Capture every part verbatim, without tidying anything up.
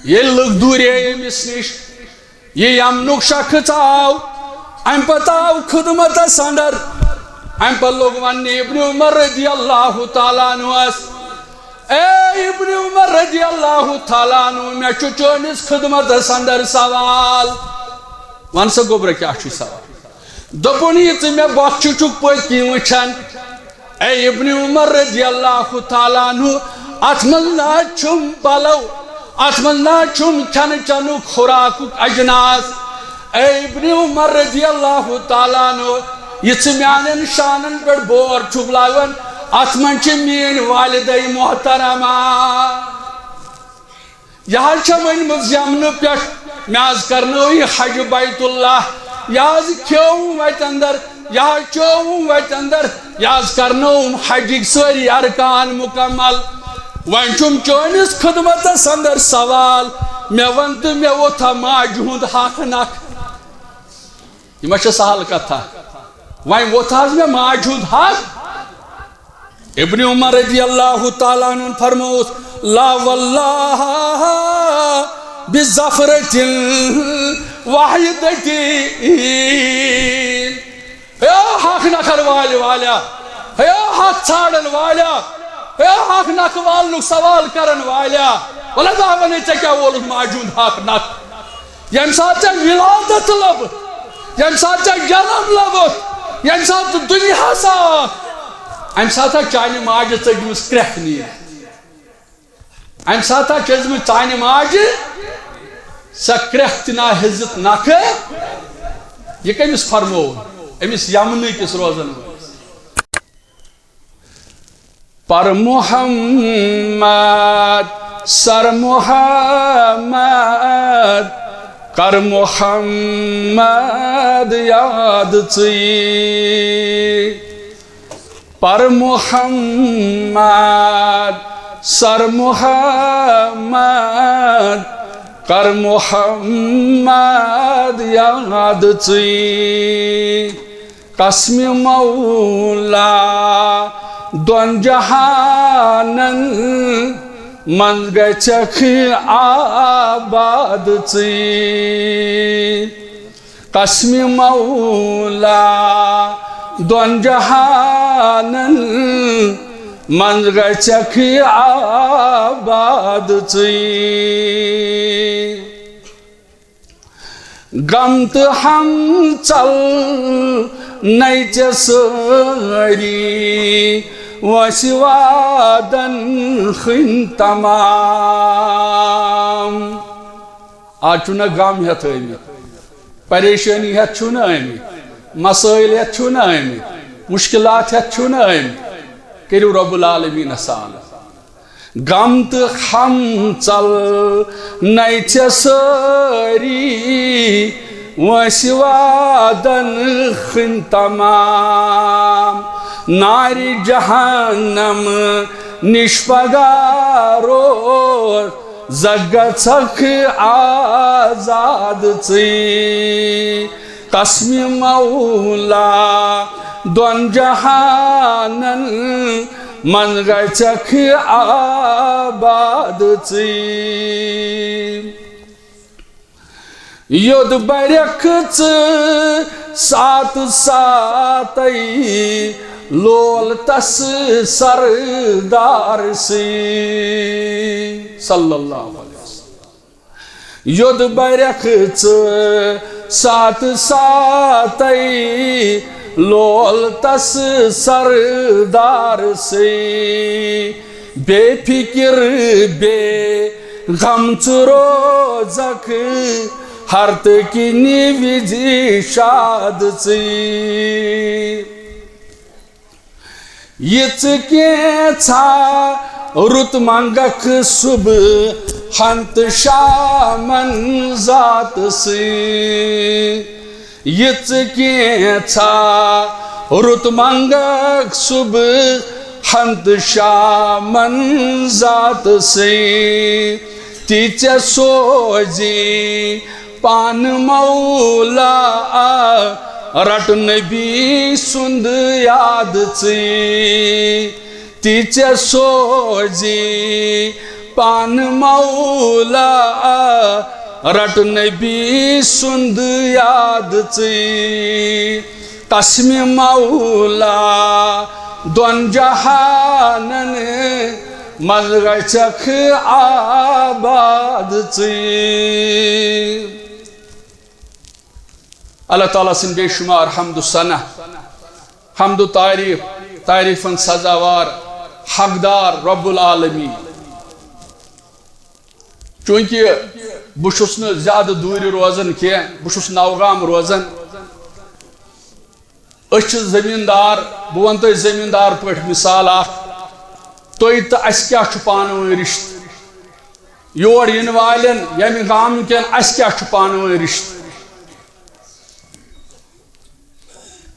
ییٚلہِ لُکھ دوٗرے أمِس نِش، یہِ یمنُک شخص آو، امہِ پتہٕ آو خدمتس اندر۔ امہِ پتہٕ لوٚگ وننہِ ابن عمر رضی اللہ تعالیٰ عنہس، "اے ابن عمر رضی اللہ تعالیٰ عنہ، مےٚ چھُ چٲنِس خدمتس اندر سوال۔" ون سا گوٚبرا، کیٛاہ چھُے سوال؟ دوٚپُن، یہِ ژٕ مےٚ بۄچھِ چھُکھ پٔتۍ کِنۍ وٕچھان، اے ابن عمر رضی اللہ تعالیٰ عنہ، اتھ منٛز نہ حظ چھُم پلو، اتھ منٛز نہ حظ چھُم کھٮ۪نہٕ چٮ۪نُک خوراکُک اجناس۔ اے ابن عمر رضی اللہ تعالیٰ عنہ، یہِ ژٕ میانٮ۪ن شانن پٮ۪ٹھ بور چھُکھ لاگان، اتھ منٛز چھِ میٲنۍ والدے محترمہ۔ یہِ حظ چھےٚ ؤنمٕژ یمنہٕ پٮ۪ٹھ، مےٚ حظ کرنٲو یہِ حج بیت اللہ، یہِ حظ کھیوٚوُم وتہِ اندر، یہِ حظ چووُم وتہِ اندر، یہِ حظ کرنٲوُم حجٕکۍ سٲری ارکان مکمل۔ وۄنۍ چھُم چٲنِس خدمتس اندر سوال، مےٚ ون تہٕ مےٚ ووٚتھا ماجہِ ہُنٛد حق نکھٕ؟ یہِ ما چھےٚ سہل کتھا؟ وۄنۍ ووٚتھ حظ مےٚ ماجہِ ہُنٛد حق۔ ابن عمر رضی اللہ تعالیٰ عنہ فرموس، "لا واللہ بظفرة واحدة۔" ہے حق نکھٕ والہِ والیا، ہے حق ژھانڈن والیا، ہے حق نکھٕ والنُک سوال کرن والیا، ولا دا ونے ژےٚ کیٛاہ وولُتھ ماجہِ ہُنٛد حق نکھٕ؟ ییٚمہِ ساتہٕ ژےٚ ولادت لٔب، ییٚمہِ ساتہٕ ژےٚ جنم لوٚبُتھ، ییٚمہِ ساتہٕ ژٕ دُنیاہس آکھ، امہِ ساتہٕ ہا چانہِ ماجہِ ژٔجمٕژ کرٛٮ۪کھ نیٖرِتھ۔ امہِ ساتہٕ ہا چھِ ٲسمٕژ چانہِ ماجہِ سۄ کرٛٮ۪کھ تہِ نا ہیٚژٕتھ نکھٕ۔ یہِ کٔمِس فرموو؟ أمِس یمنہٕ کِس روزن وٲلِس۔ پر محمد، سر محمد، کر محمد یاد ژٕے۔ پر محمد، سر محمد، کر محمد یاد ژٕے۔ قسمِ مولا دۄن جہانن منٛز گژھکھ آباد ژٕے۔ قسمِ مولا دۄن جہانن منٛز گژھکھ آباد ژٕے۔ غم تہٕ ہم ژل نَے ژےٚ سٲری، وٲنٛسہِ وادن ہٕنٛدۍ تمام۔ آز چھُو نہ غم ہٮ۪تھ آمٕتۍ، پریشٲنی ہٮ۪تھ چھُو نہ آمٕتۍ، مسٲیل ہٮ۪تھ چھُو نہ آمٕتۍ، مشکلات ہٮ۪تھ چھُو نہ آمٕتۍ۔ کٔرِو رب العالمینس سوال۔ غم تہٕ ہم ژل نَے ژےٚ سٲری، وٲنٛسہِ وادن ہٕنٛدۍ تمام۔ نارِ جہنم نِش پگاہ روز زکھ گژھکھ آزاد ژٕے۔ قسمِ مولا دۄن جہانن منٛز گژھکھ آباد ژٕے۔ یوٚد برکھ ژٕ ساتہٕ ساتَے لول تس سردار سٕے۔ صلی اللہ علیہ وسلم۔ یوٚد برکھ ژٕ ساتہٕ ساتَے لول تس سردار سٕے۔ بے فکر بے غم ژٕ روزکھ ہر تہٕ کِنہِ وِزِ شاد ژٕے۔ یہِ ژٕ کینٛژھا رُت منٛگکھ صُبحن تہٕ شامن ذات سٕے۔ یہِ ژٕ کینٛژھا رُت منٛگکھ صُبحن تہٕ شامن ذات سٕے۔ تہِ ژےٚ سوزی پانہٕ مولا رٹ نبی سُنٛد یاد ژٕے۔ تہِ ژےٚ سوزی پان مولا، رٹ نبی سُنٛد یاد ژٕے۔ قسم مولا، دۄن جہانن منٛز گژھکھ آباد ژٕے۔ اللہ تعالیٰ سٕنٛدۍ بے شمار حمد و ثنا، حمد و تعریف، تعریفن سزاوار، حقدار رب العالمین۔ چونکہ بہٕ چھُس نہٕ زیادٕ دوٗرِ روزان کینٛہہ، بہٕ چھُس نوگام روزان۔ أسۍ چھِ زٔمیٖندار، بہٕ وَنہٕ تۄہہِ زٔمیٖندار پٲٹھۍ مثال اکھ، تُہۍ تہٕ اَسہِ کیٛاہ چھُ پانہٕ ؤنۍ رِشتہٕ؟ یور یِنہٕ والٮ۪ن ییٚمہِ گامہٕ کٮ۪ن اَسہِ کیٛاہ چھُ پانہٕ ؤنۍ رِشتہٕ؟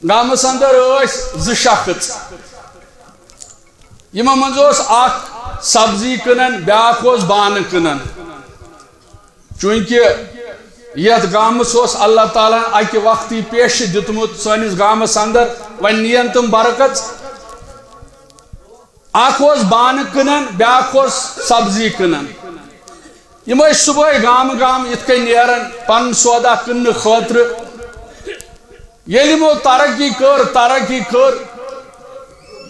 گامس اندر ٲسۍ زٕ شخص، یِمو منٛز اوس اکھ سبزی کٕنان، بیٛاکھ اوس بانہٕ کٕنان۔ چونکہ یتھ گامس اوس اللہ تعالیٰ ہن اکہِ وقتہٕ پیشہِ دیُتمُت سٲنِس گامس اندر، وۄنۍ نِین تِم برکت۔ اکھ اوس بانہٕ کٕنان، بیٛاکھ اوس سبزی کٕنان۔ یِم ٲسۍ صُبحٲے گامہٕ گامہٕ یِتھ کٔنۍ نیران پنُن سودا کٕننہٕ خٲطرٕ۔ ییٚلہِ یِمو ترقی کٔر، ترقی کٔر،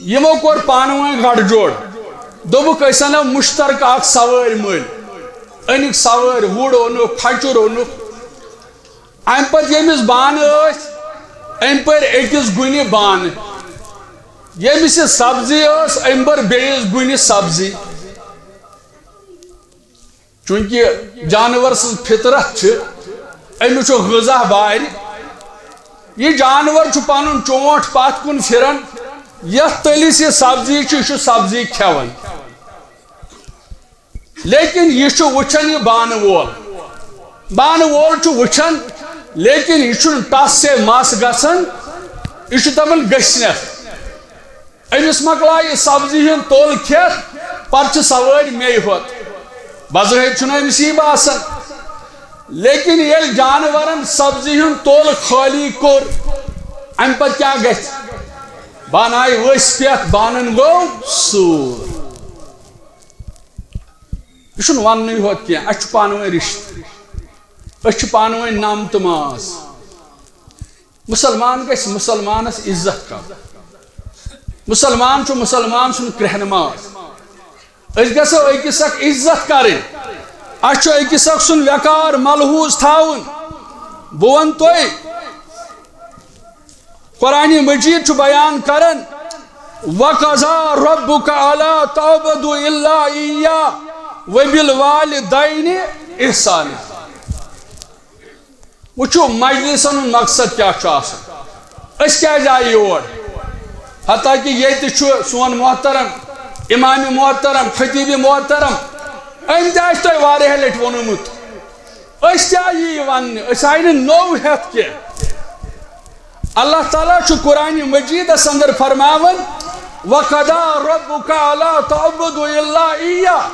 یِمو کوٚر پانہٕ ؤنۍ گٹھ جوڑ۔ دوٚپُکھ، أسۍ اَنو مُشترکہٕ اکھ سوٲرۍ مٔلۍ۔ أنِکھ سوٲرۍ، وُڑ اوٚنُکھ، کھچُر اوٚنُکھ۔ اَمہِ پتہٕ ییٚمِس بانہٕ ٲسۍ، أمۍ پٔرۍ أکِس گُنہِ بانہٕ۔ ییٚمِس یہِ سبزی ٲس، أمۍ پٔر بیٚیِس گُنہِ سبزی۔ چونکہ جانور سٕنٛز فطرت چھِ، أمِس چھُ غذا بارِ۔ یہِ جانور چھُ پنُن چونٛٹھ پتھ کُن پھِران، یتھ تٔلِس یہِ سبزی چھِ، یہِ چھُ سبزی کھٮ۪وان۔ لیکن یہِ چھُ وٕچھان یہِ بانہٕ وول۔ بانہٕ وول چھُ وٕچھان، لیکن یہِ چھُنہٕ ٹس سے مس گژھان، یہِ چھُ دپان گٔژھنٮ۪تھ۔ أمِس مۄکلایہِ سبزی ہُنٛد توٚل کھٮ۪تھ، پتہٕ چھِ سوٲرۍ مے ہوت۔ بظٲہِر چھُنہٕ أمِس یی باسان، لیکن ییٚلہِ جانورن سبزی ہُنٛد توٚل خٲلی کوٚر، امہِ پتہٕ کیٛاہ گژھِ؟ بانہٕ آیہِ ؤسۍ پٮ۪تھ، بانن گوٚو سوٗر۔ یہِ چھُنہٕ وننُے ہوت کینٛہہ، اَسہِ چھُ پانہٕ ؤنۍ رِشتہٕ، أسۍ چھِ پانہٕ ؤنۍ نم تہٕ ماز۔ مُسلمان گژھِ مُسلمانس عزت کرُن۔ مُسلمان چھُ مُسلمان سُنٛد کرٛہنہٕ ماز۔ أسۍ گژھو أکِس اکھ عزت کرٕنۍ۔ اَسہِ چھُ أکِس اکھ سُنٛد وقار ملحوظ تھاوُن۔ بہٕ وَنہٕ تۄہہِ، قرآن مجید چھُ بیان کران، "وقضى ربك ألا تعبدوا إلا إياه وبالوالدين إحسانا"۔ وٕچھِو، مجلسن ہُنٛد مقصد کیٛاہ چھُ آسان۔ أسۍ کیٛازِ آیہِ یور؟ حتیٰ کہ ییٚتہِ چھُ سون محترم امام محترم، خطیب محترم، أمۍ تہِ آسہِ تۄہہِ واریاہ لٹہِ ووٚنمُت۔ أسۍ تہِ آیہِ یی وننہِ، أسۍ آیہِ نہٕ نوٚو ہٮ۪تھ کینٛہہ۔ اللہ تعالیٰ چھُ قرآن مجیدس اندر فرماوان، "وقضى ربك ألا تعبدوا إلا إياه"۔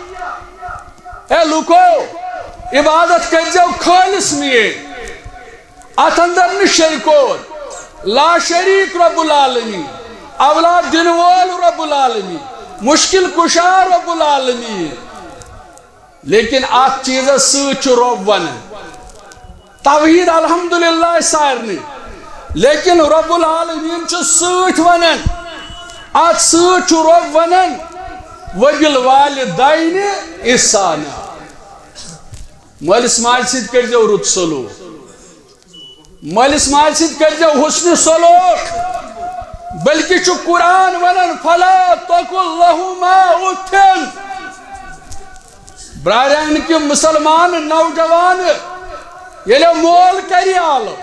اے لوٗکو، عبادت کٔرۍزیو خٲلص میٲنۍ، اتھ اندر نہٕ شریکو، لا شریک رب العالمین، اولاد دِنہٕ وول رب العالمین، مشکل کشا رب العالمین۔ لیکن اتھ چیزس سۭتۍ چھُ رب ونان۔ توحید الحمدللہ سارنٕے، لیکن رب العالمین چھُ سۭتۍ ونان۔ اتھ سۭتۍ چھُ رب ونان، "وبالوالدین احسانا"۔ مٲلِس ماجہِ سۭتۍ کٔرۍزیو رُت سلوک۔ مٲلِس ماجہِ سۭتۍ کٔرۍزیو حسنِ سلوک، بلکہِ چھُ قرآن ونان، "فلا تقل لهما أف"۔ برارن کہِ مسلمان نوجوان، ییٚلہِ مول کرِ آلو،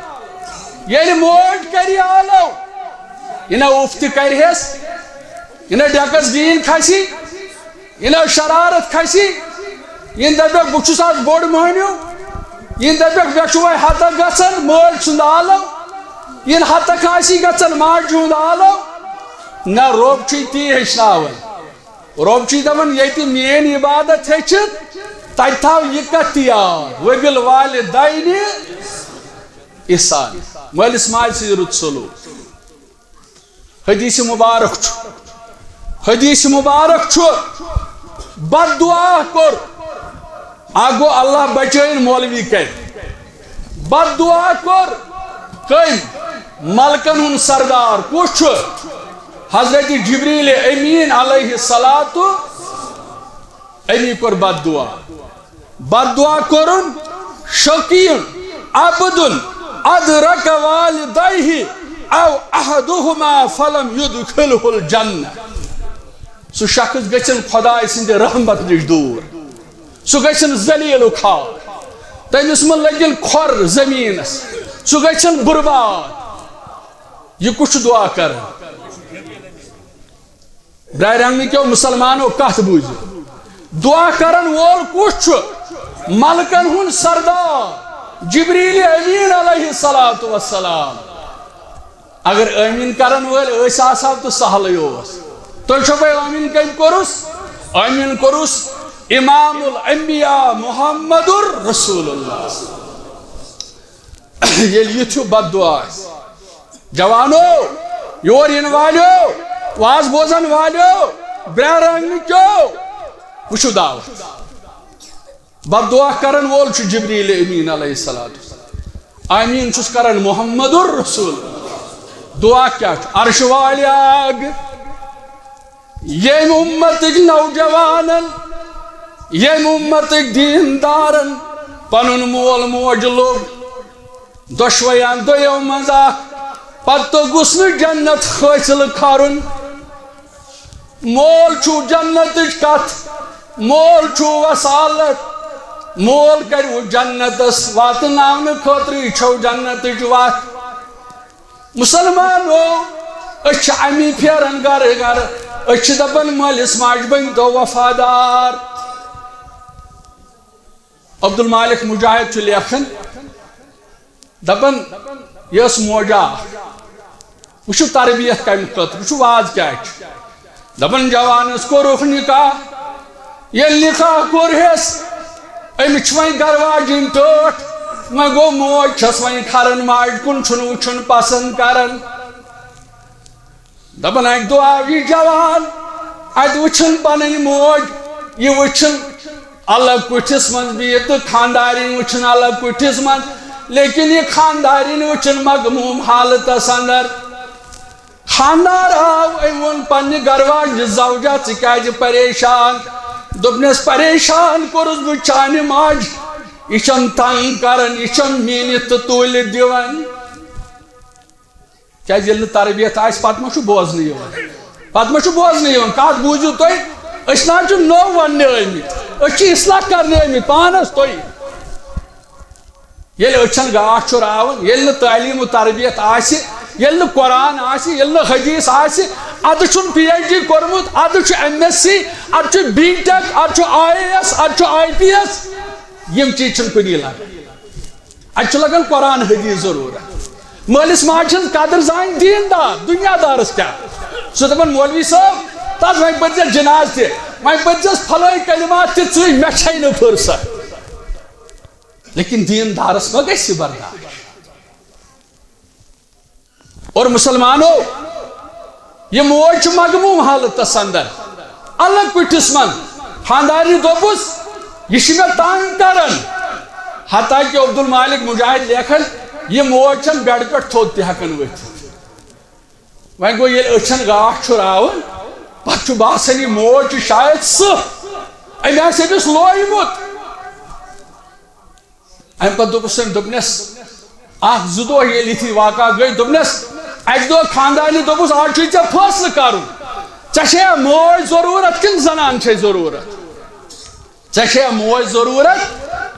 ییٚلہِ موج کرِ آلو، یہِ نہ اُف تہِ کرِہس، یہِ نہ ڈیکس گیٖن کھسی، یہِ نہ شرارت کھسی، یہِ دپیکھ، "بہٕ چھُس از بوٚڑ مٔہنیو"، یہِ دپیکھ، "مےٚ چھُ وۄنۍ ہتک گژھان مٲلۍ سُنٛد آلو"، یہِ ہتک آسی گژھان ماجہِ ہُنٛد آلو۔ نہ، رۄب چھُے تی ہیٚچھناوان۔ رۄب چھُے دپان، ییٚتہِ میٲنۍ عبادت ہیٚچھِتھ، تتہِ تھاو یہِ کتھ تہِ یاد، "وبالوالدین"۔ احسان، مٲلِس ماجہِ سۭتۍ رُت سلوک۔ حدیث مبارک چھُ، حدیث مبارک چھُ، بد دعا کوٚر اکھ گوٚو، اللہ بچٲیِن مولوی کَرِ۔ بد دعا کوٚر کٔمۍ؟ ملکن ہُنٛد سردار کُس چھُ؟ حضرت جبریل امین علیہ الصلوۃ، أمی کوٚر بد دعا۔ بد دعا کوٚرُن، شقی عبد ادرک والدیہ او احدہما فلم یدخلہ الجنہ۔ سُہ شخص گژھن خدائے سٕنٛدِ رحمت نِش دوٗر۔ سُہ گژھن ذلیل و خوار، تٔمِس مہ لٔگِن کھۄر زٔمیٖنَس، سُہ گژھن برباد۔ یہِ کُس چھُ دُعا کران؟ برارِ احمدیو مُسلمانو، کتھ بوٗزِو۔ دُعا کرن وول کُس چھُ؟ ملکن ہُنٛد سردار جبریل امین علیہ الصلوۃ والسلام۔ اگر آمین کرن وٲلۍ ٲسۍ آسہو تہٕ سہلٕے اوس۔ تُہۍ چھِو پَے آمین کٔمۍ کوٚرُس؟ آمین کوٚرُس امام الانبیاء محمد رسول اللہ۔ ییٚلہِ یُتھ ہیوٗ بد دُعا آسہِ، جوانو، یور یِنہٕ والیو، واز بوزن والیو، برارانگنہٕ کیو، وٕچھِو دعوت۔ بد دعا کرن وول چھُ جبریل امین علیہ الصلوۃ والسلام۔ آمین چھُس کران محمد الرسول۔ دعا کیٛاہ چھُ؟ عرش والیا، ییٚمہِ اُمتٕکۍ نوجوانن، ییٚمہِ اُمتٕکۍ دیٖندارن پنُن مول موج لوٚب، دۄشوَیَن دۄیو منٛز اکھ، پتہٕ توٚگُس نہٕ جنت حٲصِل کرُن۔ مول چھُو جنتٕچ کتھ، مول چھُو وسالت، مول کروٕ جنتس واتناونہٕ خٲطرٕ، یہِ چھو جنتٕچ وتھ۔ مُسلمانو، أسۍ چھِ امی پھیران گرٕ گرٕ، أسۍ چھِ دپان مٲلِس ماجہِ بٔنۍ تو وفادار۔ عبدالمالک مجاہد چھُ لیکھان، دپان، یہِ ٲس موجا اکھ۔ وٕچھِو تربیت کمہِ خٲطرٕ، وٕچھِو واز کیٛاہ چھُ۔ دپان، جوانس کوٚرُکھ نکاح، ییٚلہِ نکاح کوٚرہس، أمِس چھِ وۄنۍ گرٕ واجِنۍ ٹٲٹھ، وۄنۍ گوٚو موج چھس وۄنۍ کھران، ماجہِ کُن چھُنہٕ وٕچھُن پسند کران۔ دپان، اکہِ دۄہ آو یہِ جوان، اتہِ وٕچھُن پنٕنۍ موج، یہِ وٕچھُن الگ کُٹھِس منٛز بِہِتھ تہٕ خاندارِنۍ وٕچھُن الگ کُٹھِس منٛز، لیکن یہِ خاندارِنۍ وٕچھُن مغموم حالتس اندر۔ خاندار آو، أمۍ ووٚن پننہِ گرٕ واجنہِ، زوجہ، ژٕ کیازِ پریشان؟ دوٚپنس، پریشان کوٚرُس بہٕ چانہِ ماجہِ، یہِ چھم تنگ کران، یہِ چھم میٖنِتھ تہٕ تُلِتھ دِوان۔ کیازِ ییٚلہِ نہٕ تربیت آسہِ، پتہٕ ما چھُ بوزنہٕ یِوان؟ پتہٕ ما چھُ بوزنہٕ یِوان؟ کتھ بوٗزِو تُہۍ، أسۍ نہ حظ چھِ نوٚو وننہِ آمٕتۍ، أسۍ چھِ اصلاح کرنہِ آمٕتۍ پانس۔ تُہۍ ییٚلہِ أچھن گاش چھُ راوان، ییٚلہِ نہٕ تعلیٖم و تربیت آسہِ، ییٚلہِ نہٕ قرآن آسہِ، ییٚلہِ نہٕ حدیث آسہِ، ادٕ چھُنہٕ پی ایچ ڈی کوٚرمُت، ادٕ چھُ ایم ایس سی، ادٕ چھُ بی ٹیک، ادٕ چھُ آئی اے ایس، ادٕ چھُ آئی پی ایس، یِم چیٖز چھِنہٕ کُنی لگان۔ اتہِ چھُ لگان قرآن حدیث ضروٗرت۔ مٲلِس ماجہِ ہٕنٛز قدٕر زانہِ دیٖن دار، دُنیا دارس کیٛاہ؟ سُہ دپان، مولوی صٲب، تس وۄنۍ پٔرۍزٮ۪س جناز تہِ، وۄنۍ پٔرۍزٮ۪س پھلٲنۍ کلمات تہِ، ژٕے، مےٚ چھے نہٕ فرصت۔ لیکن دیٖن دارس ما گژھِ یہِ برداشت؟ اور مسلمانو، یہِ موج چھِ مغموم حالتس اندر، الگ کُٹھِس منٛز۔ خاندارنہِ دوٚپُس، یہِ چھِ مےٚ تنگ کران۔ حتیٰ کہ عبدالمالک مجاہد لیکھان، یہِ موج چھم بیڈٕ پٮ۪ٹھ تھوٚد تہِ ہٮ۪کان ؤتھِتھ۔ وۄنۍ گوٚو، ییٚلہِ أچھن گاش چھُ راوان، پتہٕ چھُ باسان، یہِ موج چھِ شاید سٕہہ، أمۍ آسہِ أمِس لویمُت۔ امہِ پتہٕ دوٚپُس أمۍ، دوٚپنس، اکھ زٕ دۄہ ییٚلہِ یِتھی واقعہ گٔے، دوٚپنس، اکہِ دۄہ خاندارنہِ دوٚپُس، آز چھُے ژےٚ فٲصلہٕ کرُن، ژےٚ چھےٚ موج ضروٗرت کِنہٕ زنان چھے ضروٗرت؟ ژےٚ چھےٚ موج ضروٗرت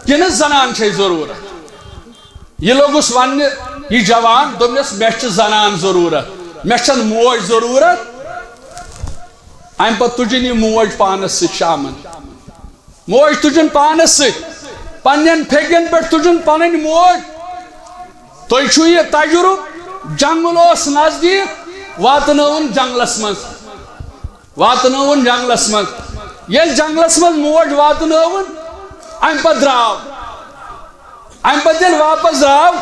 کِنہٕ زنان چھے ضروٗرت؟ یہِ لوٚگُس وننہِ، یہِ جوان، دوٚپنس، مےٚ چھِ زنان ضروٗرت، مےٚ چھَنہٕ موج ضروٗرت۔ امہِ پتہٕ تُجِن یہِ موج پانس سۭتۍ شامن۔ موج تُجِن پانس سۭتۍ، پننٮ۪ن پھیٚکٮ۪ن پٮ۪ٹھ تُجِن پنٕنۍ موج۔ تۄہہِ چھُو یہِ تجرُبہٕ، جنگل اوس نزدیٖک، واتنٲوُن جنگلس منٛز، واتنٲوُن جنگلس منٛز۔ ییٚلہِ جنگلس منٛز موج واتنٲوٕن، امہِ پتہٕ درٛاو۔ امہِ پتہٕ ییٚلہِ واپس درٛاو،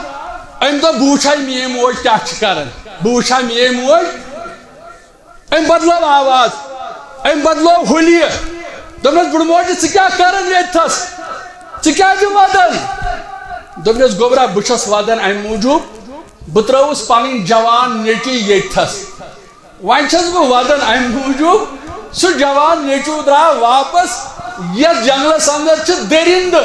أمۍ دوٚپ، بہٕ وٕچھٕ ہا میٛٲنۍ موج کیٛاہ چھِ کران، بہٕ وٕچھٕ ہا میٛٲنۍ موج۔ أمۍ بدلٲو آواز، أمۍ بدلٲو حُلیہِ۔ دوٚپنَس، بُڈٕ موج، ژٕ کیٛاہ کران ییٚتھَس؟ ژٕ کیٛازِ ودان؟ دوٚپنس، گوٚبرا، بہٕ چھَس ودان امہِ موٗجوٗب، بہٕ ترٲوٕس پنٕنۍ جوان نیٚچی ییٚتھس۔ وۄنۍ چھَس بہٕ ودان امہِ موٗجوٗب، سُہ جوان نیٚچوٗ درٛاو واپس۔ یتھ جنگلس اندر چھِ درندٕ،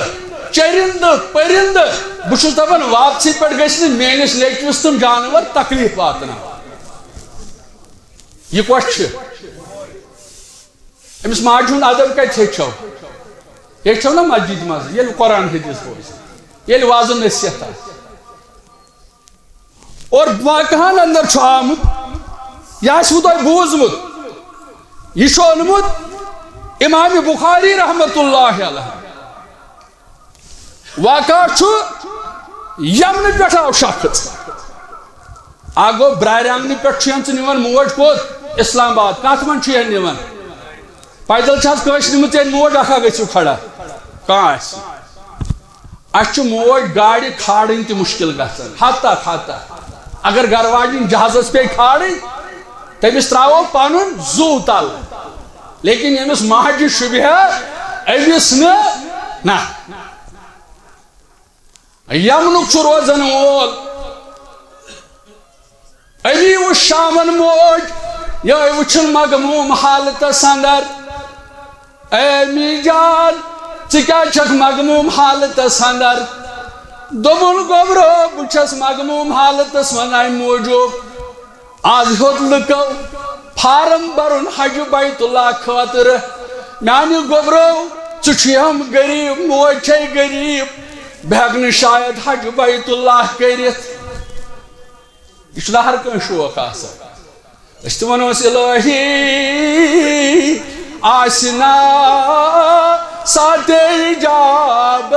چرندٕ، پرندٕ۔ بہٕ چھُس دپان، واپسی پٮ۪ٹھ گژھِ نہٕ میٲنِس نیٚچوِس تِم جانور تکلیف واتناوان۔ یہِ کۄس چھِ؟ أمِس ماجہِ ہُنٛد ادب کتہِ ہیٚچھو؟ ہیٚچھو نا مسجد منٛز، ییٚلہِ قرآن حدیث بوزِ، ییٚلہِ وعظ و نصیحت آسہِ۔ اور واقعہن اندر چھُ آمُت، یہِ آسِوٕ تۄہہِ بوٗزمُت، یہِ چھُ اوٚنمُت امام بخاری رحمتہ اللہ علیہ۔ واقعہ چھُ یمنہٕ پٮ۪ٹھ آو شخص۔ اکھ گوٚو برارِ آنگنہٕ پٮ۪ٹھ چھُ یَن ژٕ نِوان موج کوٚت؟ اسلام آباد۔ کتھ منٛز چھُ یَن نِوان؟ پیدل چھِ حظ کٲنٛسہِ نِمٕژ یَن موج؟ اکھا گٔژھِو کھڑا، کانٛہہ آسہِ نہٕ۔ اَسہِ چھُ موج گاڑِ کھالٕنۍ تہِ مُشکل گژھان، حتیٰ حتیٰ اگر گرٕ واجِنۍ جہازس پیٚیہِ کھالٕنۍ، تٔمِس ترٛاوو پنُن زُو تل، لیکن ییٚمِس ماجہِ شوٗبہِ ہا، أمِس نہٕ۔ نہ، یمنُک چھُ روزن وول۔ أمی وُچھ شامن موج، یہِ وُچھُن مغموم حالتس اندر۔ اے امی جان، ژٕ کیٛازِ چھکھ مغموم حالتس اندر؟ دوٚپُن، گوٚبرو، بہٕ چھَس مغموم حالتس منٛز امہِ موٗجوٗب، از ہیوٚت لُکو فارم برُن حج بیت اللہ خٲطرٕ۔ میانہِ گوٚبرو، ژٕ چھُے ہم غریب، موج چھے غریب، بہٕ ہٮ۪کہٕ نہٕ شاید حج بیت اللہ کٔرِتھ۔ یہِ چھُنہ ہر کٲنٛسہِ شوق آسان۔ أسۍ تہِ وَنو أسۍ، الہی آسہِ نا ساتھ اجابت،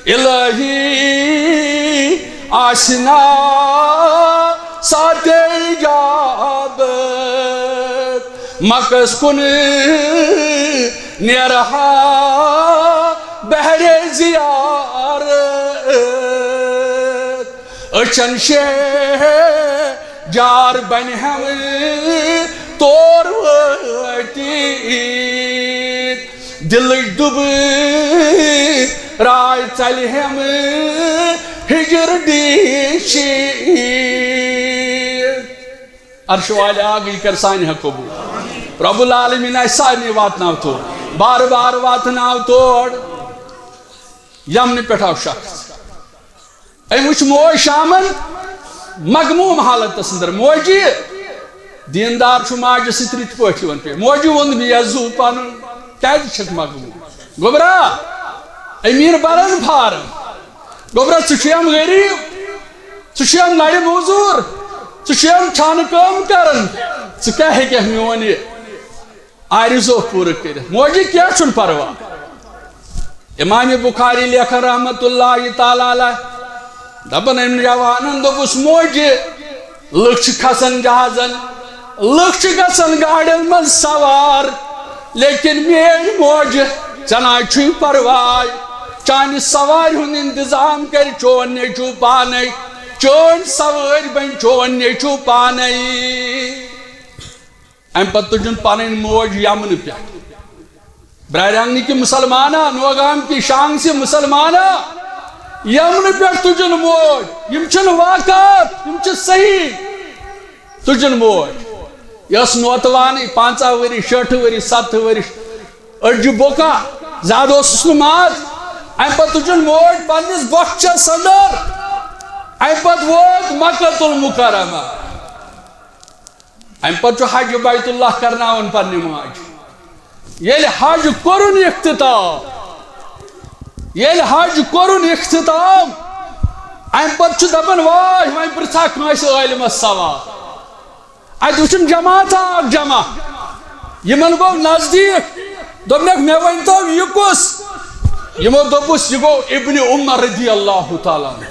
الہی آسہِ نا ساتھ اجابت، مکس کُن نیرہا بہرِ زیارت۔ أچھن شہجار بنہِ ہم تور وٲتِتھ، دِلٕچ دُبہٕ راے ژلہِ ہم ہِجر ڈیٖشِتھ۔ عرش والے آ، یہِ کر سانہِ ہا قبول۔ رب العالمین آسہِ سارنٕے واتناو تور، بار بار واتناو تور۔ یمنہٕ پٮ۪ٹھ آو شخص، أمۍ وٕچھ موج شامن مغموم حالتس اندر۔ موجی، دیندار چھُ ماجہِ سۭتۍ رٕتۍ پٲٹھۍ یِوان پیش۔ موجی ووٚن، مےٚ زُو پنُن، کیازِ چھکھ مغموم؟ گوٚبرا، امیر برن فارم۔ گوٚبرا، ژٕ چھُے ہم غریب، ژٕ چھُے ہم نرِ موزوٗر، ژٕ چھُے ہم چھانہٕ کٲم کران، ژٕ کیٛاہ ہیٚککھ میون یہِ آرزو پوٗرٕ کٔرِتھ؟ موجی، کینٛہہ چھُنہٕ پرواے۔ امام بخاری لیکھان رحمت اللہ تعالیٰ علیہ، دپان أمۍ جوانن دوٚپُس، موجی، لُکھ چھِ کھسان جہازن، لُکھ چھِ گژھان گاڑٮ۪ن منٛز سوار، لیکن میٲنۍ موج، ژےٚ نہ چھُے پرواے، چانہِ سوارِ ہُنٛد انتظام کرِ چون نیٚچوٗ پانے، چٲنۍ سوٲرۍ بنہِ چون نیٚچوٗ پانے۔ امہِ پتہٕ تُجُن پنٕنۍ موج یمنہٕ پٮ۪ٹھ۔ برارِ آنگنہٕ کہِ مسلمانا، نوگام کہِ شانگ سہِ مسلمانا، یمنہٕ پٮ۪ٹھ تُجُن موج۔ یِم چھِنہٕ واقعات، یِم چھِ صحیح۔ تُجُن موج۔ یہِ ٲس نوتوانٕے، پنٛژاہ ؤری، شٲٹھ ؤری، ستتھ ؤری، أڈجہِ بوکا، زیادٕ اوسُس نہٕ ماز۔ امہِ پتہٕ تُجُن موج پننِس بۄچھس اندر۔ امہِ پتہٕ ووت مکہ المکرمہ۔ امہِ پتہٕ چھُ حج بیت اللہ کرناوان پننہِ ماجہِ۔ ییٚلہِ حج کوٚرُن اختتام، ییٚلہِ حج کوٚرُن اختتام، امہِ پتہٕ چھُ دپان، واے، وۄنۍ پرژھا کٲنٛسہِ عٲلمس سوال۔ اتہِ وٕچھُن جماعت اکھ جمع، یِمن گوٚو نزدیٖک، دوٚپنکھ، مےٚ ؤنۍتو، یہِ کُس؟ یِمو دوٚپُس، یہِ گوٚو ابن عمر رضی اللہ تعالیٰ عنہ۔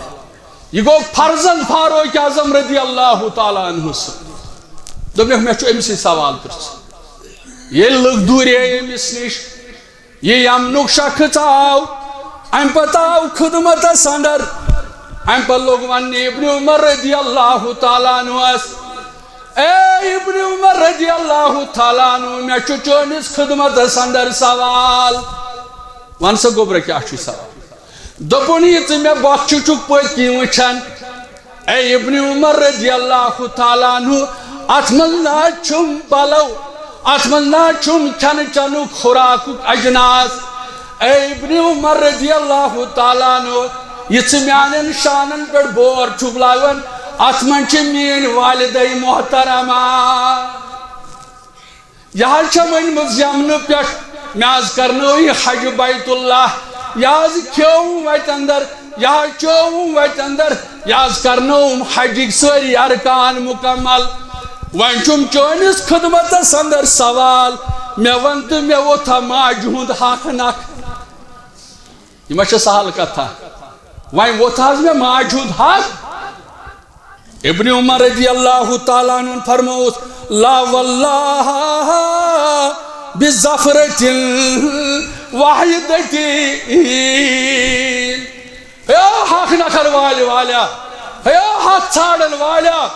یہِ گوٚو فرزند فاروق اعظم رضی اللہ تعالیٰ عنہ سُنٛد۔ دوٚپنکھ، مےٚ چھُ أمِسٕے سوال پرٛژھُن۔ ییٚلہِ لُکھ دوٗرے أمِس نِش، یہِ یمنُک شخص آو، اَمہِ پتہٕ آو خدمتس اندر۔ اَمہِ پتہٕ لوٚگ وننہِ ابن عمر رضی اللہ تعالیٰ عنہس، اے ابن عمر رضی اللہ تعالیٰ عنہ، مےٚ چھُ چٲنِس خدمتس اندر سوال۔ وَن سا گوٚبرا، کیٛاہ چھُے سوال؟ دوٚپُن، یہِ ژٕ مےٚ بۄچھِ چھُکھ پٔتۍ کِنۍ وٕچھان، اے ابن عمر رضی اللہ تعالیٰ عنہ، اَتھ منٛز نہ حظ چھُم پَلو، اَتھ منٛز نہ حظ چھُم کھٮ۪نہٕ چٮ۪نُک خوراکُک اجناس۔ اے ابن عمر رضی اللہ تعالیٰ عنہ، یہِ ژٕ میٛانٮ۪ن شانَن پٮ۪ٹھ بور چھُکھ لاگان، اَتھ منٛز چھِ میٛٲنۍ والدے محترمہ۔ یہِ حظ چھےٚ ؤنمٕژ یمنہٕ پٮ۪ٹھ، مےٚ حظ کرنٲو یہِ حج بیت اللہ، یہِ حظ کھیوٚوُم وتہِ اندر، یہِ حظ چووُم وتہِ اندر، یہِ حظ کرنٲوُم حجٕکۍ سٲری ارکان مکمل۔ وۄنۍ چھُم چٲنِس خدمتس اندر سوال، مےٚ وَن تہٕ، مےٚ ووٚتھا ماجہِ ہُنٛد حق نکھٕ؟ یہِ ما چھےٚ سہل کتھا؟ وۄنۍ ووٚتھ حظ مےٚ ماجہِ ہُنٛد حق۔ ابن عمر رضی اللہ تعالیٰ عنہ فرموس، لا واللہ بظفرة واحدة۔ ہے حق نکھٕ والہِ والیا، ہے حق ژھانڈن والیا،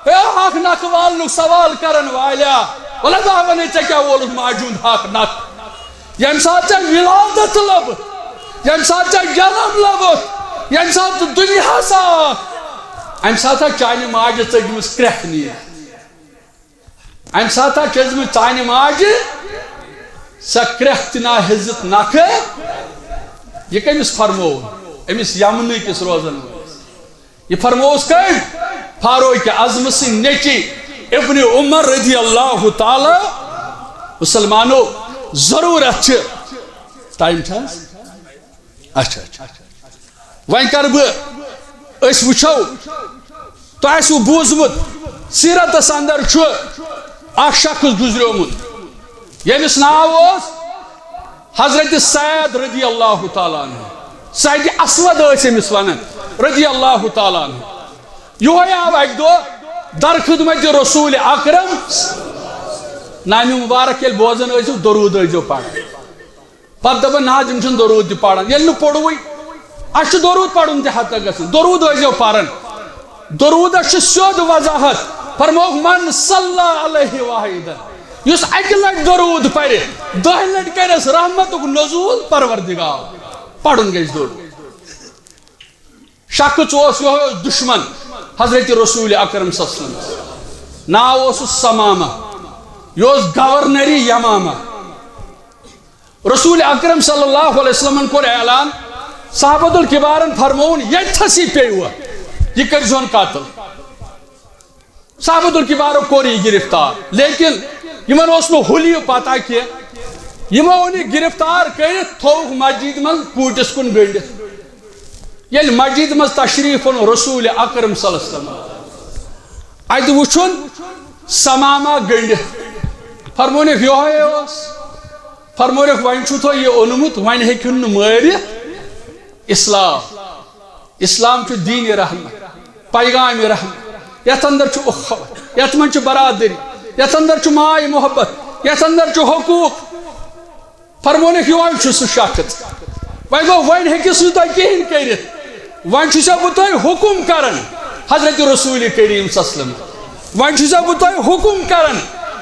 ہے حق نکھٕ والنُک سوال کرن والیا، وَلہٕ دا وَنے ژےٚ کیٛاہ وولُتھ ماجہِ ہُنٛد حق نکھٕ؟ ییٚمہِ ساتہٕ ژےٚ ولادت لٔب، ییٚمہِ ساتہٕ ژےٚ جنم لوٚبُتھ، ییٚمہِ ساتہٕ ژٕ دُنیاہس آکھ، امہِ ساتہٕ ہا چانہِ ماجہِ ژٔجمٕژ کرٛٮ۪کھ نیٖرِتھ۔ امہِ ساتہٕ ہا چھِ ٲسمٕژ چانہِ ماجہِ سۄ کرٛٮ۪کھ تہِ نا ہیٚژٕتھ نکھٕ۔ یہِ کٔمِس فرموو؟ أمِس یمنہٕ کِس روزن وٲلِس۔ یہِ فرمووُس کٔمۍ؟ فاروق اعظم سٕنٛدۍ نیٚچی ابن عمر رضی اللہ تعالیٰ۔ مسلمانو، ضروٗرت چھِ۔ ٹایم چھا حظ؟ اچھا، اچھا۔ وۄنۍ کر بہٕ، أسۍ وٕچھو، تۄہہِ آسِوٕ بوٗزمُت، سیٖرتس اندر چھُ اکھ شخص گُزریومُت، ییٚمِس ناو اوس حضرت سعد رضی اللہ تعالیٰ عنہ، سعد اسود ٲسۍ أمِس ونان رضی اللہ تعالیٰ عنہ۔ یِہوٚے آو اکہِ دۄہ در خدمت رسول اکرم، نامہِ مبارک ییٚلہِ بوزان ٲسِو، درود ٲسۍزیو پران۔ پتہٕ دپان، نہ حظ، یِم چھِنہٕ درود تہِ پران، ییٚلہِ نہٕ پوٚروُے۔ اَسہِ چھُ درود پرُن تہِ حتہ گژھان، درود ٲسۍزیو پران۔ درودس چھِ سیوٚد وضاحت۔ فرمووُکھ، من صلی علیہ واحدہ، یُس اکہِ لٹہِ درود پرِ، دَہہِ لٹہِ کرٮ۪س رحمتُک نزول پروردگار۔ پرُن گژھِ درود۔ شخص اوس، یِہوٚے اوس دشمن حضرت رسول اکرم صلی اللہ علیہ وسلم۔ ناو اوسُس ثمامہ، یہِ اوس گورنری یمامہ۔ رسول اکرم صلی اللہ علیہ وسلمن کوٚر اعلان، صحابت الکبارن فرمووُن، ییٚتھسٕے پیٚیہِ، یہِ کٔرۍزِہون قتل۔ صحابت الکبارو کوٚر یہِ گرفتار، لیکن یِمن اوس نہٕ حُلیہِ پتہ کینٛہہ۔ یِمو اوٚن یہِ گرفتار کٔرِتھ، تھووُکھ مسجد منٛز کوٗٹِس کُن گٔنڈِتھ۔ ییٚلہِ مسجد منٛز تشریف اوٚن رسول اکرم صلی اللہ علیہ وسلم، اتہِ وُچھُن ثمامہ گٔنڈِتھ، فرمونکھ، یِہوٚے اوس۔ فرمونکھ، وۄنۍ چھُو تۄہہِ یہِ اوٚنمُت، وۄنۍ ہیٚکِہُن نہٕ مٲرِتھ۔ اسلام، اسلام چھُ دین رحمت، پیغام رحمت۔ یتھ اندر چھُ اخوت، یتھ منٛز چھُ برادری، یتھ اندر چھُ ماے محبت، یتھ اندر چھُ حقوق۔ فرمونکھ، یِہوٚے چھُ سُہ شخص۔ وۄنۍ گوٚو، وۄنۍ ہیٚکِس نہٕ تۄہہِ کِہیٖنۍ کٔرِتھ۔ وۄنۍ چھُسو بہٕ تۄہہِ حُکُم کران، حضرت رسول کریم صلی اللہ علیہ وسلم۔ وۄنۍ چھُسو بہٕ تۄہہِ حُکُم کران،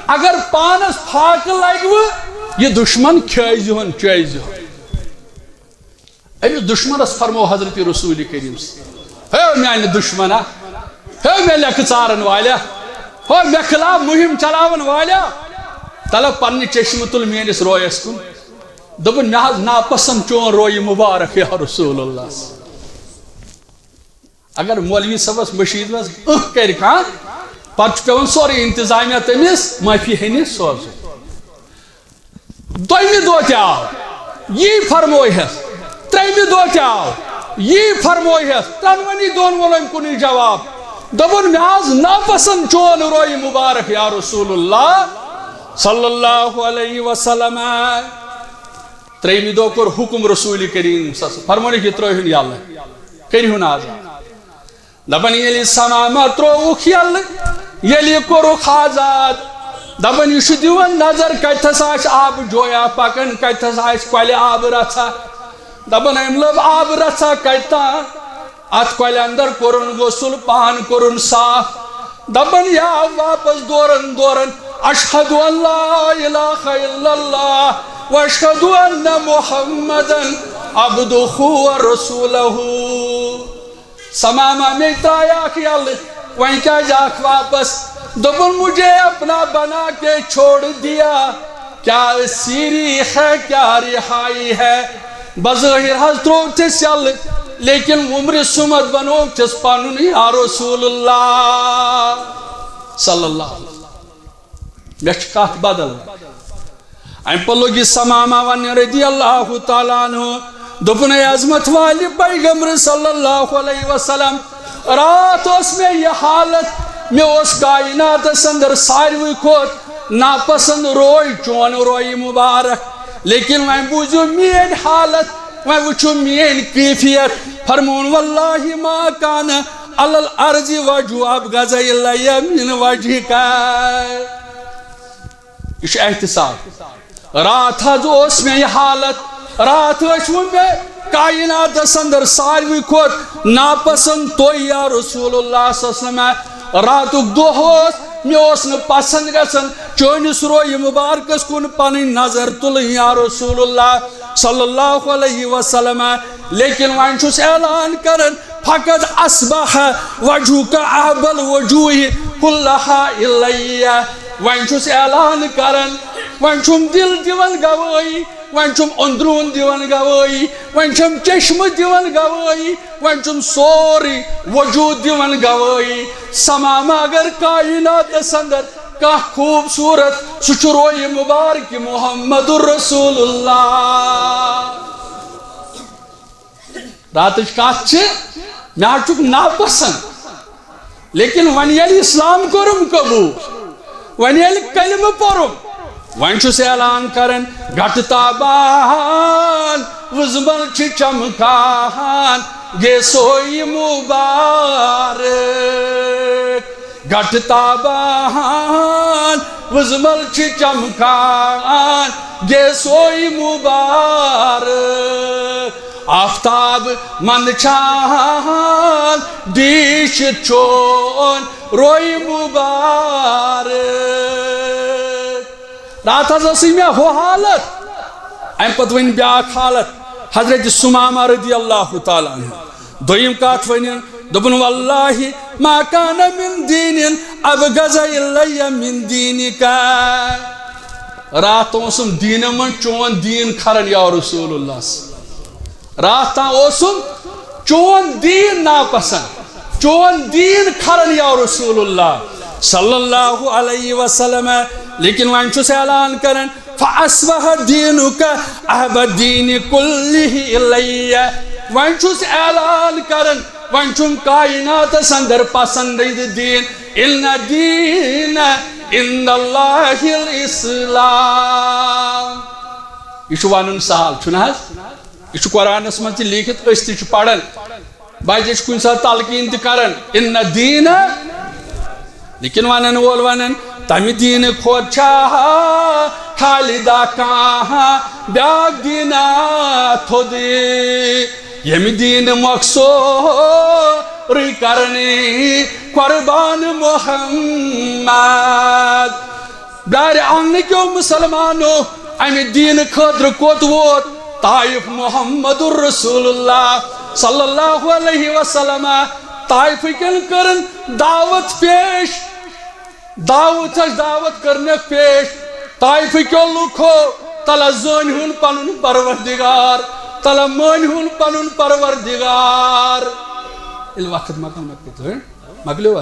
اگر پانس فاقہٕ لگوٕ، یہِ دشمن کھیٲیزِہون، چٲیزِہون۔ أمِس دشمنس فرموو حضرت رسول کریم صلی اللہ علیہ وسلم، ہے میانہِ دشمنا، ہے مےٚ لیکھٕ ژارن والیا، ہو مےٚ خلاف مُہِم چلاون والیا، تلہ پننہِ چشمہٕ تُل میٲنِس رویس کُن۔ دوٚپُن، مےٚ حظ ناپسند چون رویہِ مبارک یا رسول اللہ۔ اگر مولوی صٲبس مٔشیٖد منٛز أہ کرِ کانٛہہ، پتہٕ چھُ پٮ۪وان سورُے انتظامیہ تٔمِس معٲفی ہیٚنہِ سوزُن۔ دوٚیمہِ دۄہ تہِ آو، یی فرموو ہٮ۪س۔ ترٛیٚیمہِ دۄہ تہِ آو، یی فرموو ہٮ۪س۔ ترٛٮ۪نؤنی دۄہن ووٚن أمۍ کُنُے جواب۔ دوٚپُن، مےٚ حظ ناپسند چون رویہِ مبارک یا رسول اللہ صلی اللہ علیہ وسلم۔ ترٛیٚیمہِ دۄہ کوٚر حُکُم رسول کریم صلی اللہ علیہ وسلم، فرمونکھ، یہِ ترٛٲوِہُن یَلہٕ، کٔرِہُن آزاد۔ دَپان، ییٚلہِ ثمامہ ترٛووُکھ یَلہٕ، ییٚلہِ یہِ کوٚرُکھ آزاد، دَپان، یہِ چھُ دِوان نظر، کَتِتھَس آسہِ آبہٕ جویا پَکان، کَتِتھَس آسہِ کۄلہِ آبہٕ رَژھا۔ دَپان، أمۍ لٔب آبہٕ رَژھا کَتہِ تام؟ اَتھ کۄلہِ اَندَر کوٚرُن غسل، پان کوٚرُن صاف۔ دَپان، یہِ آو واپَس دوران دوران، اشہد ان لا الہ الا اللہ، وأشهد أن محمدا عبده ورسوله۔ ثمامہ، مے ترٛایاکھ یَلہٕ، وۄنۍ کیٛازِ آکھ واپس؟ دوٚپُن، مجھے اپنا بنا کے چھوڑ دیا، کیا سیری ہے، کیا رہائی ہے؟ بظٲہِر حظ ترٛوو تٔمِس یَلہٕ، لیکن عمرِ صمد بنوو تٔمِس پنُن یا رسول اللہ صلی اللہ علیہ وسلم۔ مےٚ چھِ کتھ بدل۔ امہِ پتہٕ لوٚگ یہِ ثمامہ وننہِ رضی اللہ تعالیٰ عنہ، دوٚپُن، اے عظمت والہِ پیغمبر صلی اللہ علیہ وسلم، راتھ اوس مےٚ یہِ حالت، مےٚ اوس کائناتس اندر ساروٕے کھۄتہٕ ناپسند روے چون روے مبارک، لیکن وۄنۍ بوٗزِو میٲنۍ حالت، وۄنۍ وٕچھِو میٲنۍ کیفیت۔ فرمووُن، واللہ ما کان علی الارض وجہ ابغض الی من وجہک۔ یہِ چھُ احتساب۔ راتھ حظ اوس مےٚ یہِ حالت، راتھ ٲسۍ وۄنۍ مےٚ کائناتس اندر ساروٕے کھۄتہٕ ناپسند تُہۍ یا رسول اللہ صلی اللہ علیہ وسلم۔ راتُک دۄہ اوس، مےٚ اوس نہٕ پسند گژھان چٲنِس رویہِ مبارکس کُن پنٕنۍ نظر تُلٕنۍ یا رسول اللہ صلی اللہ علیہ وسلم۔ لیکن وۄنۍ چھُس اعلان کران، فقد اصبح وجهك احب الوجوه كلها الی۔ وۄنۍ چھُس اعلان کران، وۄنۍ چھُم دل دِوان گوٲہی، وۄنۍ چھُم اندرون دِوان گوٲہی، وۄنۍ چھُم چشمہٕ دِوان گوٲہی، وۄنۍ چھُم سورُے وجود دِوان گوٲہی۔ ثمامہ، اگر کائناتس اندر کانٛہہ خوبصورت، سُہ چھُ رویہِ مبارک محمد رسول اللہ۔ راتٕچ کتھ چھِ، مےٚ حظ چھُکھ ناپسند، لیکن وۄنۍ ییٚلہِ اسلام کوٚرُم قبول، وۄنۍ ییٚلہِ کلمہٕ پوٚرُم، وۄنۍ چھُس اعلان کران، گٹہٕ تابان وُزمل چھِ چمکان، گے سوے مبارک۔ گٹہٕ تابان وُزمل چھِ چمکان، گے سوے مبارک۔ آفتاب منٛدچھان دیٖشِتھ چون روے مبارک۔ راتھ حظ ٲسٕے مےٚ ہُہ حالت، امہِ پتہٕ وۄنۍ بیٛاکھ حالت، حضرت ثمامہ رضی اللہ تعالیٰ عنہ۔ دوٚیِم کتھ ؤنِن، دوٚپُن، واللہ ما کان من دین ابغض الی من دینک۔ راتھ اوسُم دیٖنہٕ منٛز چون دیٖن کھران یا رسول اللہ۔ راتھ تام اوسُم چون دیٖن ناپسند، چون دیٖن کھران یا رسول اللہ صلی اللہ علیہ وسلم۔ لیکن وۄنۍ چھُس اعلان کران، فاصبح دینک احب الدین کلہ الی۔ وۄنۍ چھُس اعلان کران، وۄنۍ چھُم کائناتس اندر پسندیدٕ دیٖن، ان الدین عند اللہ الاسلام۔ یہِ چھُ ونُن سہل، چھُنہٕ حظ؟ یہِ چھُ قرآنس منٛز تہِ لیٖکھِتھ، أسۍ تہِ چھِ پران۔ بچہِ چھِ کُنہِ ساتہٕ تلقیٖن تہِ کران، ان الدین، لیکن ونن وول ونان، تمہِ دیٖنہٕ کھۄتہٕ چھا خالدہ کانٛہہ بیٛاکھ دیٖنہ تھوٚد؟ ییٚمہِ دیٖنہٕ مۄکھ سورُے کرنی قربان محمد۔ بیارِ آنگنہٕ کیو مسلمانو، امہِ دیٖنہٕ خٲطرٕ کوٚت ووت طائف محمد رسول اللہ صلی اللہ علیہ وسلم؟ طائفہٕ کٮ۪ن کٔرٕن دعوت پیش، دعوت چھس دعوت کٔرنکھ پیش۔ طائفہٕ کیو لُکھو، تلہ زٲنۍ ہُن پنُن پروردگار، تلہ مٲنۍ ہُن پنُن پروردگار۔ ییٚلہِ وقت مۄکلیو، مۄکلیو، مۄکلیو۔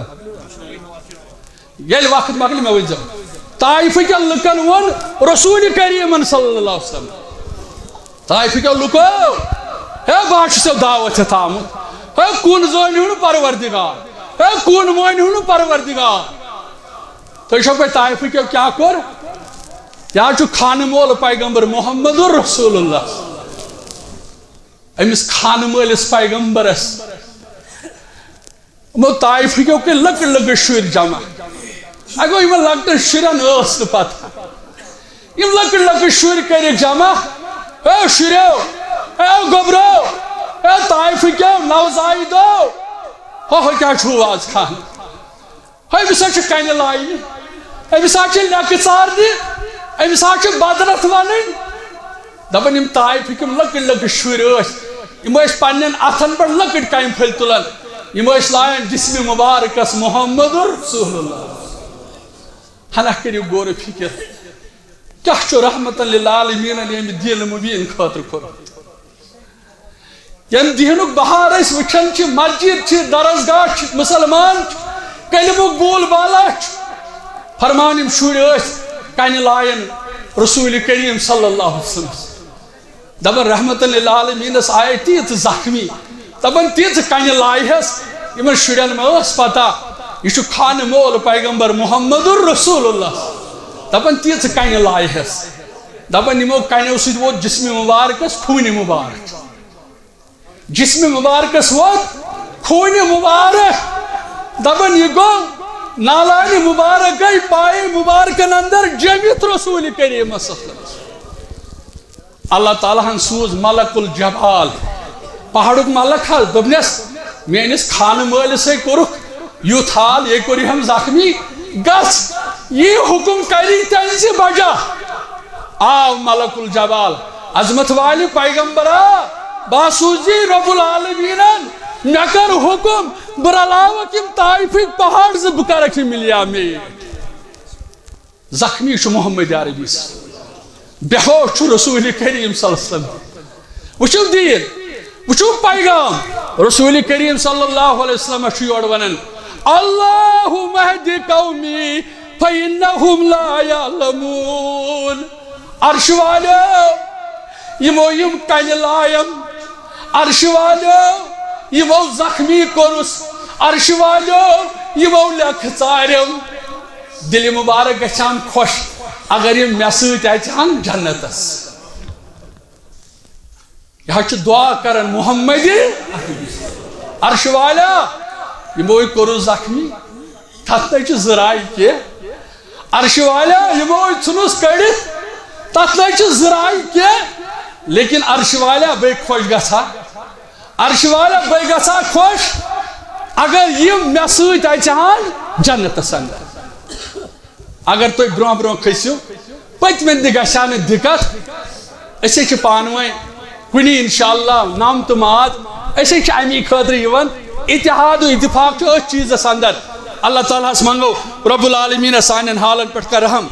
ییٚلہِ وقت مۄکلہِ، مےٚ ؤنۍزیو۔ طائفہٕ کٮ۪ن لُکن ووٚن رسول کریٖمن صلی اللہ علیہ وسلم، طائفہٕ کٮ۪و لُکو، ہے، بہٕ حظ چھُسو دعوت ہٮ۪تھ آمُت۔ ہے، کُن زٲنۍ ہُنٛد پروردگار؟ ہے، کُن مٲنۍ ہُنٛد پروردگار؟ تُہۍ چھو پَے طائفہٕ کٮ۪و کیٛاہ کوٚر؟ یہِ حظ چھُ خانہٕ مول پیغمبر محمد رسول اللہ۔ أمِس خانہٕ مٲلِس پیغمبرس یِمو طائفہٕ کیو کٔرۍ لۄکٕٹۍ لۄکٕٹۍ شُرۍ جمع۔ اگو یِمن لۄکٹٮ۪ن شُرٮ۪ن ٲس نہٕ پتہ۔ یِم لۄکٕٹۍ لۄکٕٹۍ شُرۍ کٔرِکھ جمع۔ اے شُرٮ۪و، اے گوٚبرو، اے طائفہٕ کیو نوزایِدو، ہُہ ہُہ کیٛاہ چھُو آز خان؟ ہے، أمِس ہا چھِ کنہِ لاینہِ، أمِس ہا چھِ لیٚکہٕ ژارنہِ، أمِس ہا چھِ بدرتھ ونٕنۍ۔ دپان، یِم طائفٕکۍ یِم لۄکٕٹۍ لۄکٕٹۍ شُرۍ ٲسۍ، یِم ٲسۍ پننٮ۪ن اتھن پٮ۪ٹھ لۄکٕٹۍ کنہِ پھٔلۍ تُلان، یِم ٲسۍ لایان جسمِ مبارکس محمد رسول اللہ۔ ہنا کٔرِو غور و فکر، کیٛاہ چھُ رحمتن للعالمین ییٚمہِ دین مبین خٲطرٕ کوٚرمُت؟ ییٚمہِ دینُک بہار أسۍ وٕچھان چھِ، مسجد چھِ، درسگاہ چھِ، مسلمان چھِ، کلمُک بول بالا چھُ۔ فرمان، یِم شُرۍ ٲسۍ کنہِ لایان رسول کریم صلی اللہ علیہ وسلم۔ دپان، رحمتن للعالمینس آیہِ تیٖژ زخمی، دپان، تیٖژ کنہِ لایہس، یِمن شُرٮ۪ن ما ٲس پتہ یہِ چھُ خانہٕ مول پیغمبر محمد رسول اللہ؟ دپان، تیٖژ کنہِ لایہس۔ دپان، یِمو کنیو سۭتۍ ووت جسمِ مبارکس خوٗنہِ مبارک۔ جسمِ مبارکس ووت خوٗنہِ مبارک۔ دپان، یہِ گوٚو نالانہِ مبارک گٔے پایہِ مبارکن اندر جٔمِتھ رسول کریمس صلی اللہ علیہ وسلم۔ اللہ تعالیٰ ہن سوٗز ملک الجبال، پہاڑُک ملک حظ، دوٚپنس، میٲنِس خانہٕ مٲلِسے کوٚرُکھ یُتھ حال، یے کوٚر یِہم زخمی، گژھ، یی حکم کری تٔمۍ زِ بجا۔ آو ملک الجبال، عظمت والہِ پیغمبرا، باسوٗزی رب العالمینن، مےٚ کر حکم، بہٕ رلاوکھ یِم طائفٕکۍ پہاڑ زٕ، بہٕ کرکھ یہِ مِلیامیٹ۔ زخمی چھُ محمد عربی، بے ہوش چھُ رسول کریم صلی اللہ علیہ وسلم۔ وٕچھِو دیٖن، وٕچھِو پیغام۔ رسول کریم صلی اللہ علیہ وسلم چھُ یورٕ ونان، اللہم اہد قومی فانہم لا یعلمون۔ عرش والو، یِمو یِم کنہِ لایَم، عرش والو، یِمو زخمی کوٚرُس، عرش والو، یِمو لیکھٕ ژارٮ۪م۔ دِلہِ مُبارک گژھِ ہن خۄش اگر یِم مےٚ سۭتۍ اژِ ہن جنتس۔ یہِ حظ چھُ دعا کران محمد عرش والا، یِمو یہِ کوٚرُس زخمی، تتھ نَے چھِ زٕ راے کینٛہہ۔ عرش والا، یِمو یہِ ژھُنُس کٔڑِتھ، تتھ نَے چھِ زٕ راے کینٛہہ۔ لیکن عرش والا، بے خۄش گژھا، عرش والا، بے گژھا خۄش اگر یِم مےٚ سۭتۍ اژِ ہن جنتس اندر۔ اگر تُہۍ برونٛہہ برونٛہہ کھٔسِو، پٔتمٮ۪ن تہِ گژھِ ہا نہٕ دِقت۔ أسۍ ہے چھِ پانہٕ ؤنۍ کُنی انشاءاللہ نم تہٕ ماد۔ أسۍ ہے چھِ اَمی خٲطرٕ یِوان۔ اتحاد و اتفاق چھُ أتھۍ چیٖزس اندر۔ اللہ تعالیٰ ہس منٛگو رب العالمین سانٮ۪ن حالن پٮ۪ٹھ کر رحم۔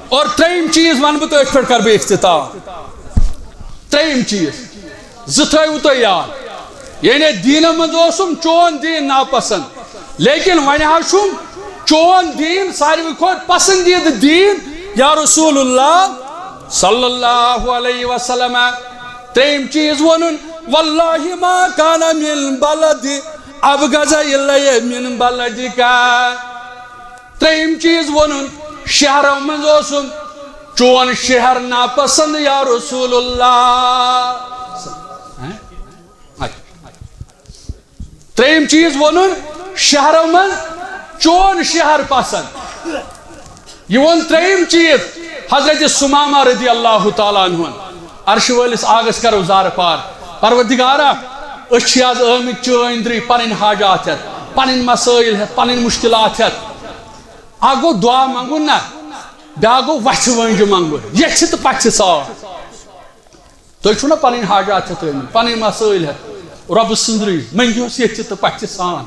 اور ترٛیٚیِم چیٖز وَنہٕ بہٕ تہٕ أتھۍ پٮ۪ٹھ کر بہٕ افتتاح۔ ترٛیٚیِم چیٖز، زٕ تھٲیِو تُہۍ یاد۔ یعنی دیٖنَس منٛز اوسُم چون دیٖن ناپسنٛد، لیکن وۄنۍ حظ چھُم چون دیٖن ساروی کھۄتہٕ پسندیدٕ دیٖن، یا رسول اللہ صلی اللہ علیہ وسلم۔ ترٛیٚیِم چیٖز ووٚنُن، واللہ ما کان من بلد ابغض الی من بلدک۔ ترٛیٚیِم چیٖز ووٚنُن، شہرو منٛز اوسُم چون شہر ناپسند یا رسول اللہ۔ ترٛیٚیِم چیٖز ووٚنُن، شہرو منٛز چون شہر پسند۔ یہِ ووٚن ترٛیٚیِم چیٖز حضرت ثمامہ رضی اللہ تعالیٰ عنہ۔ عرش وٲلِس آگس کرو زارٕ پار۔ پروردگارا، أسۍ چھِ آز آمٕتۍ چٲنۍ درٕے پنٕنۍ حاجات ہٮ۪تھ، پنٕنۍ مسٲیل ہٮ۪تھ، پنٕنۍ مشکلات ہٮ۪تھ۔ اکھ گوٚو دعا منٛگُن نہ، بیٛاکھ گوٚو وژھِ وٲنٛجہِ منٛگُن، یژھِ تہٕ پژھِ سان۔ تُہۍ چھِو نہ پنٕنۍ حاجات ہٮ۪تھ آمٕتۍ، پنٕنۍ مسٲیل ہٮ۪تھ۔ رۄبہٕ سٕنٛدرٕے مٔنٛگِوس یژھِ تہٕ پژھِ سان۔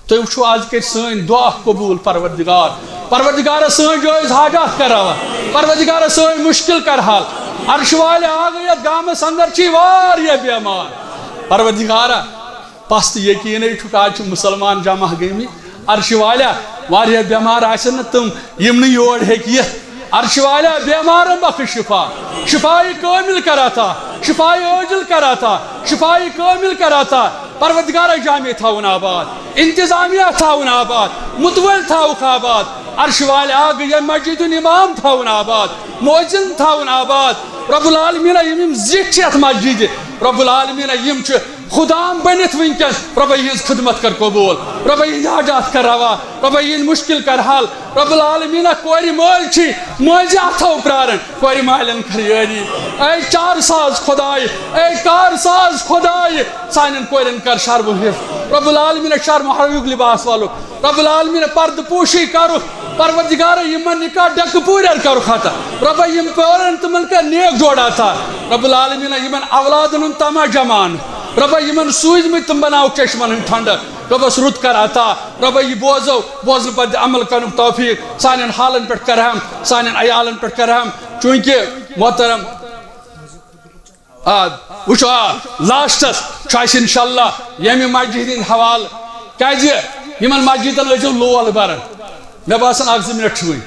تُہۍ وٕچھِو، آز کٔرۍ سٲنۍ دعا قبوٗل پروردگار۔ پروردگارا، سٲنۍ جٲیز حاجات کر روا۔ پروردگارا، سٲنۍ مشکل کر حل۔ عرش والے، آ گٔے یتھ گامس اندر چھی واریاہ بیمار۔ پروردگارا، پس تہٕ یقیٖنٕے چھُکھ، آز چھِ مُسلمان جمع گٔمٕتۍ۔ عرش والیا، واریاہ بیمار آسن نہٕ تِم، یِم نہٕ یور ہیٚکہِ یِتھ۔ عرش والیا، بیمارن بخش شفا، شفای کامل کر عطا، شفای عاجل کر عطا، شفای کامل کر عطا۔ پروردگارا، جامع تھاوُن آباد، انتظامیہ تھاوُن آباد، متوٲلۍ تھاوُکھ آباد۔ عرش والیا، گٔے مسجد ہُنٛد امام تھاوُن آباد، مؤذن تھاوُن آباد۔ رب العالمین، یِم یِم زِٹھۍ چھِ یتھ مسجدِ، رب العالمین، یِم چھِ خدام بٔنِتھ وٕنکیٚن۔ رۄبہ، یِہٕنٛز خدمت کر قبوٗل۔ رۄبہ، یِہٕنٛدۍ حاجات کر روا۔ رۄبہ، یِہٕنٛدۍ مُشکِل کر حل۔ رب العالمیٖنہ، کورِ مٲلۍ چھی مٲنٛزِ اَتھو پرٛاران، کورِ مالٮ۪ن کر یٲری۔ اے چار ساز خۄداے، اے کار ساز خۄداے، سانٮ۪ن کورٮ۪ن کر شرمہٕ حِفظ۔ رب العالمیٖنہ، شرمہٕ حیایُک لباس والُکھ۔ رب العالمیٖنہ، پردٕ پوشی کرُکھ۔ پروردگارا، یِمن نکاح ڈکہٕ پوٗرٮ۪ر کرُکھ عطا۔ رۄبا، یِم پٲرن تِمن کر نیک جوڑ عطا۔ رب العالمین، یِمن اولادن ہُنٛد طمع جمان۔ رۄبا، یِمن سوٗزمٕتۍ تِم بناوُکھ چشمن ہٕنٛدۍ ٹھنڈٕ۔ رۄبس رُت کر عطا۔ رۄبا، یہِ بوزو، بوزنہٕ پتہٕ عمل کرنُک توفیق سانٮ۪ن حالن پٮ۪ٹھ کرہم، سانٮ۪ن عیالن پٮ۪ٹھ کرہم۔ چوٗنٛکہِ محترم آ، وٕچھو، آ، لاسٹس چھُ اَسہِ انشاءاللہ ییٚمہِ مسجد ہٕنٛدۍ حوالہٕ، کیازِ یِمن مسجدن ٲسۍزیو لول بران، مےٚ باسان اکھ زٕ منٹ چھِ وٕنۍ۔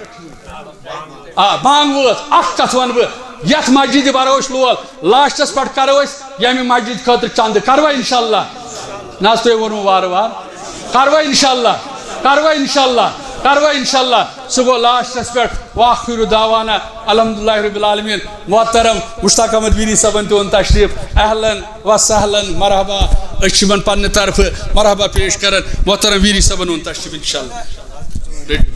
آ، بانگ وٲژ، اکھ کتھ ونہٕ بہٕ، یتھ مسجدِ برو أسۍ لول، لاسٹس پٮ۪ٹھ کرو أسۍ ییٚمہِ مسجد خٲطرٕ چندٕ، کروا انشاءاللہ؟ نہ حظ، تۄہہِ ووٚنوُ وارٕ وارٕ۔ کروا انشاءاللہ، کروا انشاءاللہ، کروا انشاءاللہ۔ سُہ گوٚو لاسٹس پٮ۪ٹھ۔ وآخر دعوانا الحمدللہ رب العالمین۔ محترم مشتاق احمد ویری صٲبن تہِ اوٚن تشریف۔ اہلن و سہلن، مرحبا۔ أسۍ چھِ یِمن پننہِ طرفہٕ مرحبا پیش کران۔ محترم ویری صٲبن اوٚن تشریف انشاءاللہ۔